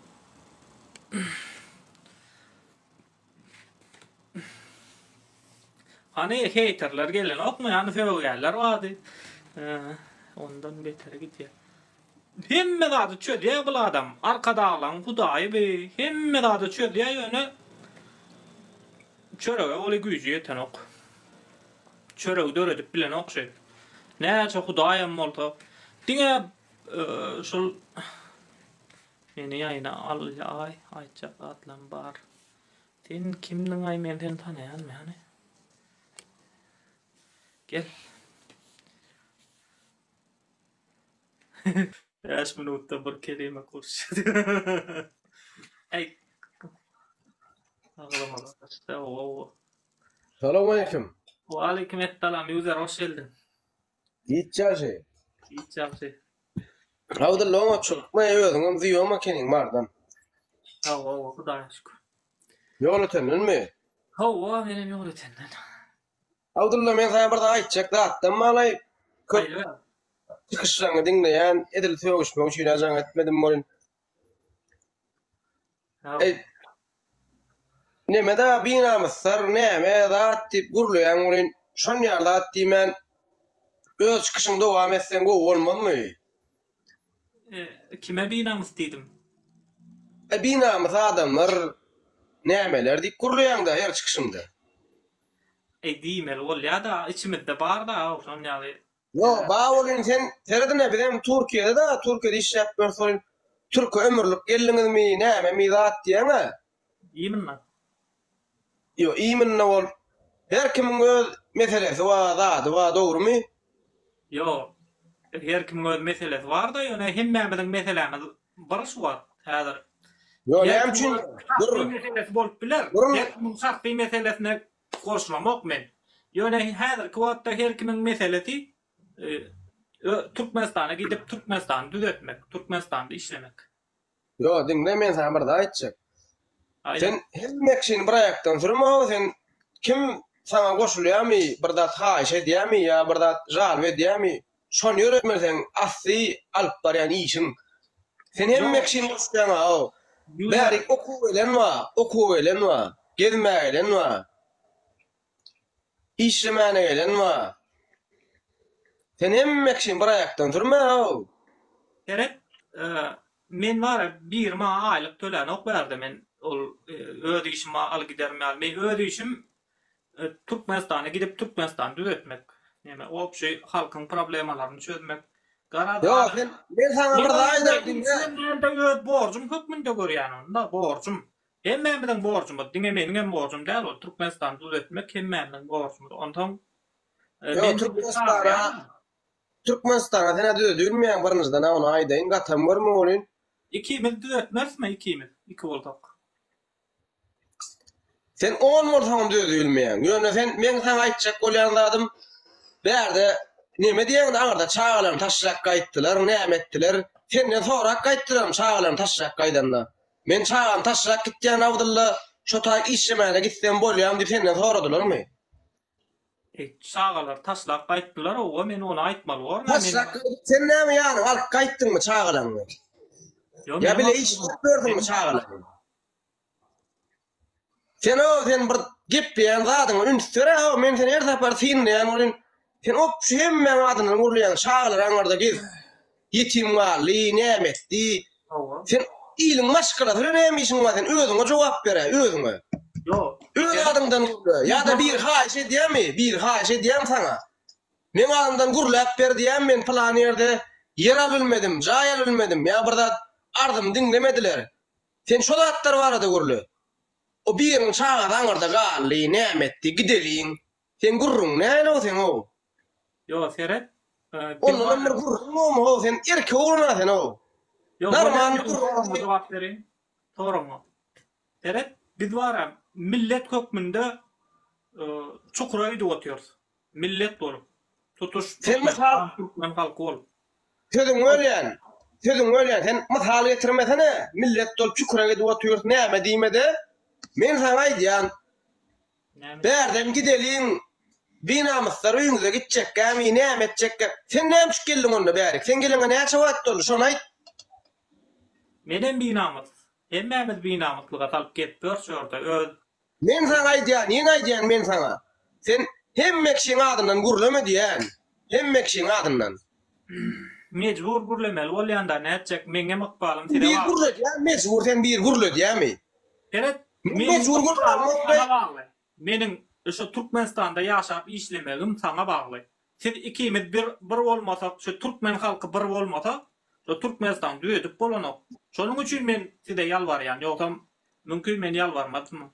Hany heýterler gelenokmy? Hany sögýänler bardy. Ondan beteri gidýär. Hemme zady çözýär bul adam. Arkadaglaň hudaýy bi. Hemme zady çözýär ýöne çörege weli güýji ýetenok. Çöregi döredip bilenok şeýdip. Näçe hudaýam bolsa diňe şul meni ýaýyna al aý aýtjak zatlam bar. Sen kimdiňaý men seni tanaýanmy hany. Gel. 5 minutda bir kelime goşýar. Äý. Aglamalar açdy. Owo. Salowmaleýkim. Waleýkim essalam User hoş geldiň. Giç ýagşy. Giç ýagşy. Abdylla oňa çykma özüňem zyýom ekeniň bardan. Hawa hawa Hudaýa şükür. Ýolötendenmi? Hawa menem Ýolötenden. Abdylla men saňa bir zat aýtjak zatdan balaý köp çykyşlaryňy diňleýän edil sögüşmek üçin-ä jaň etmedim welin. Eý neme-da binamyslar näme zat diýip gürleýäň welin şon ýaly zat diýmän öz çykyşyňy dowam etseň gowy bolmazmy? Kime binamys diýdim? E binamys adamlar nämeler diýip gürleýäňdä her çykyşyňda. Eý diýmeli bolýada içimizde barda şon ýaly. Ýok ba bolyn sen seredine bizem Türkiýede da Türkiýede işläp ýörüs bolyn Türke ömürlik geldiňizmi nämemi zat diýeňä. Iminna. Ýok iminna bol her kimiň öz meselesi bar zady bar dogrymy. Ýok her kimiň öz meselesi barda ýöne hemmämiziň meselämiz bir şu wagt häzir. Ýok näme üçin dur. Meselesi bolup biler. Her kimiň şahsy meselesine goşulamok men. Ýöne häzirki wagtda her kimiň meselesi Türkmenistana gidip Türkmenistany düzetmek, Türkmenistanda işlemek. Ýok diňle men saňa bir zat aýtjak. Sen hemme kişini bir aýakdan sürme sen kim saňa goşulýamy bir zat haýyş edýämi ýa bir zat žalba edýämi Şony ýöretmeseň asly alyp barýan işiň. Sen hemme kişini goşýaň-ow. Bärik okuwa gelen bar, okuwa gelen bar, gezmäge gelen bar. Işlemäne gelen bar. Sen hemme kişini bir aýakdan sürme-ow. Seret, men bar-a biri maňa aýlyk tölänok bärde men ol öz işim al giderim ýaly. Men öz işim Türkmenistana gidip Türkmenistany düzetmek. Näme, obşi halkyň problemalaryny çözmek. Garaz Ýok, sen men saňa bir zat aýdaýyn diňle. Men dälde öz borjum hökmünde görýän ony-da, borjum. Hemmämiziň borjumyz, diňe meniňem borjum däl ol, Türkmenistany düzetmek hemmämiziň borjumyz. Onsoň Ýok, Türkmenistana Türkmenistana sen-ä düzedilmeýäň birinjiden-ä ony aýdaýyn, gatam görme welin. Ikimiz düzetmerismi ikimiz, iki bolsak. Sen on bolsaňam düzedilmeýäň. Ýöne sen meň saňa aýtjak bolýan zadym bärde neme diýeňde aňyrda çagalaryny taşlap gaýtdylar, näme etdiler? Senden sorap gaýtdylarmy çagalaryny taşlap gaýdanda? Men çagamy taşlap gitýän Abdylla şo taý işlemäne gitsem bolýamy diýip senden soradylarmy? Eý, çagalary taşlap gaýtdylar owa men ony aýtmaly bormy men. Taşlap gaýdyp sen näme ýanyňa alyp gaýtdyňmy çagalaňy? Ýok, Ýa bile işläp ýördüňmi çagalaňy? Sen-ow sen bir gepleýän zadyňa üns ber-ä-ow men seni her sapar synlaýan welin sen opşy hemmäň adyndan gürleýäň çagalar aňyrda gez ýetim galdy näme etdi Hawa. sen iliň maşgalasy bilen näme işiň bar sen özüňe jogap ber-ä özüňe. Ýok. Öz adyňdan gürle ýa-da biri haýyş edýämi biri haýyş edýämi saňa meň adymdan gürläp ber diýýämi men pylan ýerde ýer alybilmedim jaý alybilmedim ýa bir zat arzymy diňlemediler Sen şo zatlar barada gürle. O biriniň çagasy aňyrda galdy, näme etdi, gideliň. Seň gürrüň näle-ow seň-ow? Ýo, seret. Ondanam bir gürrüň bolmy-ow, sen erkek oglan-a sen-ow. Ýo, Normal bolýa, soragyňa jogap bereýin. Soragyňa. Seret, biz bar-a, millet hökmünde çukura gidip otyrys. Millet bolup. Tutuş Sen mysal türkmen halky bolup. Sözüňi bölýän. Sözüňi bölýän. Sen mysal getirmesene, millet bolup çukura gidip otyrys näme diýmede. Men saňa aýdýan. Bärden gideliň. Binamyslar öýüňize gitjekkämi, näme etjekkä? Sen näme üçin geldiň onda bärik? Sen geleniňe näçe wagt boldy? Şony aýt. Menem binamys. Hemmämiz binamyslyga salyp gezip ýörüs şu ýerde. Öz Men saňa aýdýan, ýene aýdýan men saňa. Sen hemme kişiň adyndan gürleme diýýän. Hemme kişiň adyndan. Mejbur gürlemeli bolýanda nätjek meňem ykbalym size Bir bagly. gürledýän mejbur sen bir gürledýämi? Seret Men meniň mejbur ykbalym gürlämok-da. saňa bagly. Meniň şu Türkmenistanda ýaşap işlemegim saňa bagly. Siz ikimiz bir bir bolmasak şu türkmen halky bir bolmasa şu Türkmenistany düzedip bolanok. Şonuň üçin men size ýalbarýan ýogsam Mümkin men ýalbarmazdym.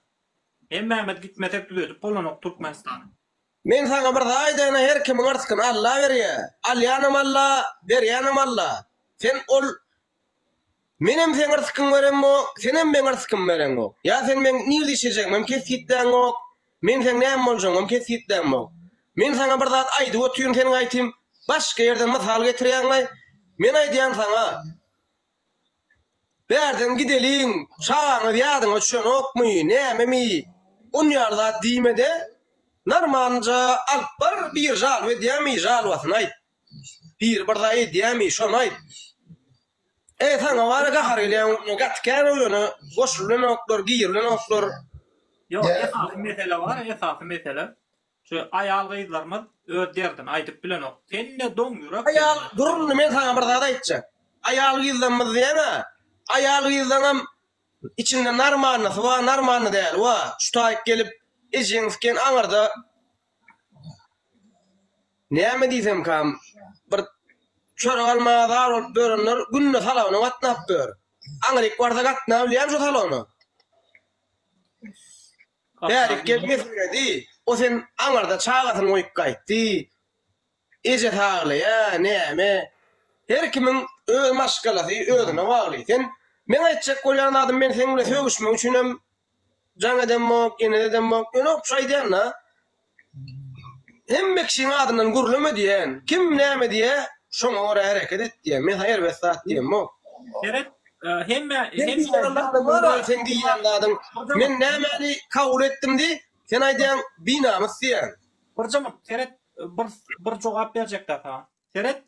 Hemmämiz gitmesek düzedip bolanok Türkmenistany. Men saňa bir zat aýdaýyn her kimiň ryskyny Alla berýä. Alýanam Alla, berýänem Alla. Sen ol Menem seň ryskyňy beremok, senem meň ryskymy bereňok. Ýa sen meň nirde işlejegimem kesgitläňok, men seň näme boljagyňam kesgitlämok. Men saňa bir zat aýdyp otyryn seniň aýtym başga ýerden mysal getirýäňlaý. Men aýdýan saňa Bärden gideliň, çagaňyz ýadyňa düşenokmy, nämemi, on ýaly zat diýme-de, normalnyja alyp bar, biri žalba edýämi, žalbasyny aýt. Biri bir zat edýämi, şony aýt. E, saňa bar-a gahar gelýän, gaty kän ýöne goşulylanoklar, girilenoklar. Ýok, esasy mesele bar, esasy mesele. Şu aýal gyzlarymyz öz derdini aýdyp bilenok. Sende doň ýürek sen. Aýal dur indi men saňa bir zat aýtjak. Aýal gyzlarymyz diýeňä, aýal gyzlaňam içinde narmanlysy bar, narmanly däli bar. Şu taýyk gelip ejeň siken aňyrda näme diýsemkam bir çörek almaga zar bolup ýörenler günde salona gatnap ýör. Aňryk barsa gatnabilýämi şo salona? Bärik gel meseledi, o sen aňyrda çagasyny goýup gaýtdy. Ejesi aglaýa, näme? Her kimiň öz maşgalasy özüne bagly. Sen meň aýtjak bolýan zadym men seň bilen sögüşmek üçinem jaň edemok, ene edemok. Ýöne şu aýdýan-da. Hemme kişiň adyndan gürleme diýen. Kim näme diýýä, şoňa görä hereket et diýen. Men saňa erbet zat diýemok. Seret, hemme Sen diýýän zadyň bar, sen diýýän zadyň. Men nämäni kabul etdim diý, sen aýdýaň binamys diýýäň. Birjemik, seret, bir bir jogap berjek-dä saňa. Seret,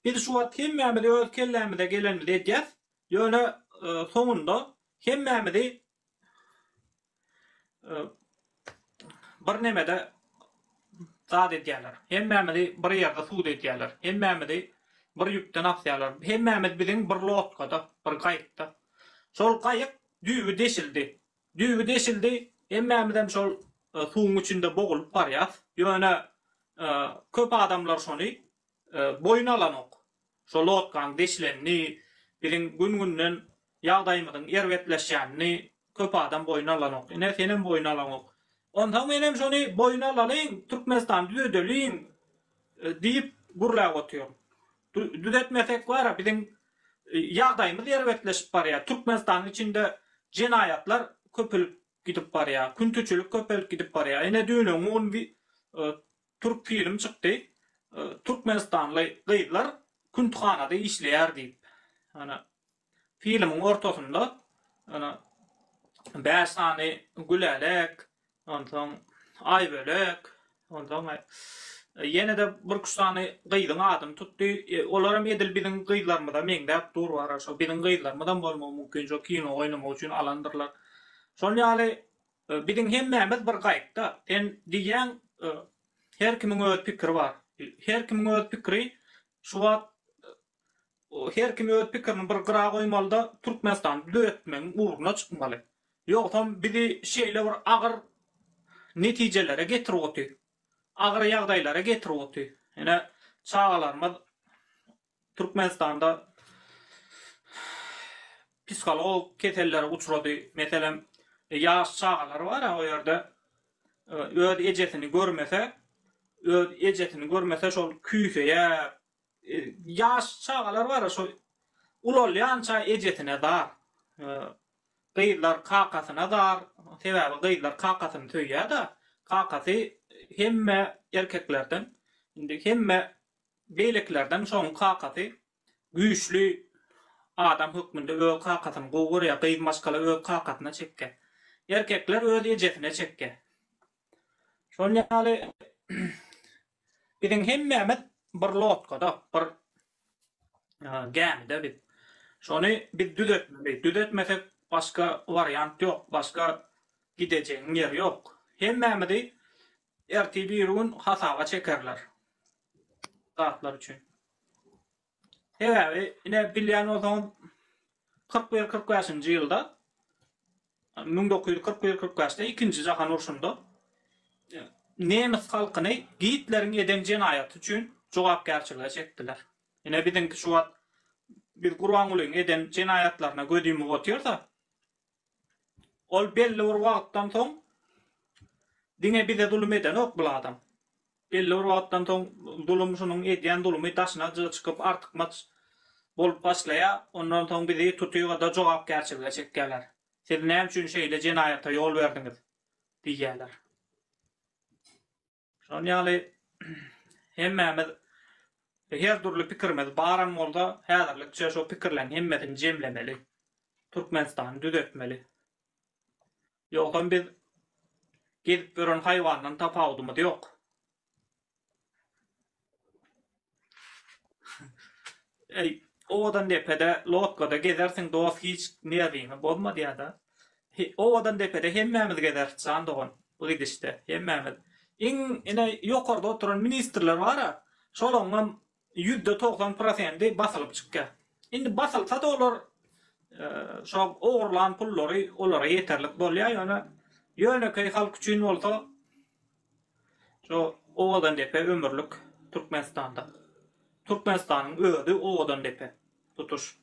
biz şu wagt hemmämiz öz kellämize gelenimizi edýäs, ýöne soňunda hemmämizi bir nemede zat edýärler. Hemmämizi bir ýerde sud edýärler. Hemmämizi bir ýüpden asýarlar. Hemmämiz biziň bir lodkada, bir gaýykda. Şol gaýyk düýbi deşildi. Düýbi deşildi. Hemmämizem şol suwuň içinde bogulyp barýas. Ýöne köp adamlar şony boýun alanok. Şo lodkaň deşilenini, biziň gün-günden ýagdaýymyzyň erbetleşýänini köp adam boýun alanok. Ine, senem boýun alaňok. Onsoň menem şony boýun alalyň, Türkmenistany düzedeliň diýip gürläp otyryn. Düzetmesek bar-a, biziň ýagdaýymyz erbetleşip barýar. Türkmenistanyň içinde jenaýatlar köpelip gidip barýar. Küntüçilik köpelip gidip barýar. Ine, düýn-öňňun Türk film çykdy. Türkmenistanly gyzlar küntühanada işleýär diýip. Ana filmiň ortasynda ana 5 sany Gülälek, onsoň Aýbölek, onsoň ýene-de bir üç sany gyzyň adyny tutdy. Olaram edil biziň gyzlarymyza meňzäp dur bara. Şo biziň gyzlarymyzam bolmagy mümkin. Şo kino oýnamak üçin alandyrlar. Şol ýaly Biziň hemmämiz bir gaýykda. Sen diýýäň her kimiň öz pikiri bar. Her kimiň öz pikiri şu wagt her kim öz pikirini bir gyra goýmalyda Türkmenistany düzetmegiň ugruna çykmaly. Ýogsam bizi şeýle bir agyr netijelere getirip otyr. Agyr ýagdaýlara getirip otyr. Ine çagalarymyz Türkmenistanda psihologik kesellere uçrady. Meselem, ýaş çagalar bar-a o ýerde öz ejesini görmese, öz ejesini görmese şol küýseýär. Ýaş çagalar bar-a şo ulalýança ejesine zar. Gyzlar kakasyna zar, sebäbi gyzlar kakasyny söýýär-de, kakasy hemme erkeklerden, indi hemme Beýlekilerden şoň kakasy güýçli adam hökmünde öz kakasyny gowy görýär, gyz maşgala öz kakasyna çekýär. Erkekler öz ejesine çekýär. Şol ýaly biziň hemmämiz bir lodkada, bir gämide biz. Şony biz düzetmeli. Düzetmesek başga wariant ýok, başga gidejegiň ýeri ýok. Hemmämizi ertir birigün hasaba çekerler. Zatlar üçin. Sebäbi ine bilýän bolsaňyz 41 45-nji ýylda 1941 45-de ikinji jahan urşunda e, nemes halkyny Gitleriň eden jenaýaty üçin jogapkärçilige çekdiler. Ine biziňki şu wagt biz Gurbangulyň eden jenaýatlaryna göz ýumup otyrsa, Ol belli bir wagtdan soň diňe bize zulum edenok bul adam. Belli bir wagtdan soň zulum şunuň edýän zulumy daşyna çykyp artykmaç bolup başlaýar. Ondan soň bizi tutyga-da jogapkärçilige çekýärler. Siz näme üçin şeýle jenaýata ýol berdiňiz? diýýärler. Şonuň ýaly hemmämiz her dürli pikirimiz baram bolsa, häzirlikçe şo pikirleň hemmesini jemlemeli. Türkmenistany düzetmeli. Ýogsam biz gezip ýören haýwandan tapawudymyz ýok. Eý, Owadandepede lodkada gezersiň dos hiç nerwiňi bozma diýýärda. Owadandepede hemmämiz gezeris jan dogan bu gidişde hemmämiz. Iň ine ýokarda oturan ministrler bara şolaňam 90% prosendi basylyp çykýar. Indi basylsa-da olar şo ogurlan pullary olara ýeterlik bolýar ýöne ýönekeý halk üçin bolsa Şo Owadandepe ömürlik Türkmenistanda. Türkmenistanyň özi Owadandepe tutuş.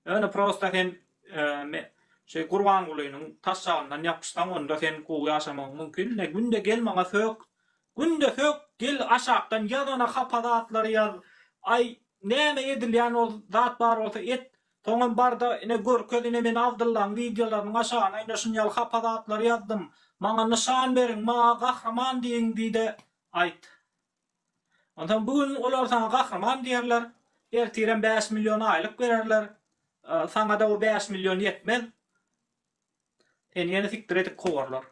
Ýöne prosta sen şeý Gurbangulynyň taşşagyndan ýapyşsaň onda sen gowy ýaşamagyň mümkin. Ine günde gel maňa sök. Günde sök gel aşakdan ýaz ana hapa zatlary ýaz. Aý näme edilýän ol zat bar bolsa et. Soňam barda ine görkez ine men Abdyllaň wideolarynyň aşagyna ine şun ýaly hapa zatlary ýazdym. Maňa nyşan beriň, maňa gahryman diýiň diýde aýt. Onsoň bu gün olar saňa gahryman diýerler, ertirem 5 million aýlyk bererler. Saňada o 5 million ýetmez. Seni ýene sikdir edip kowarlar.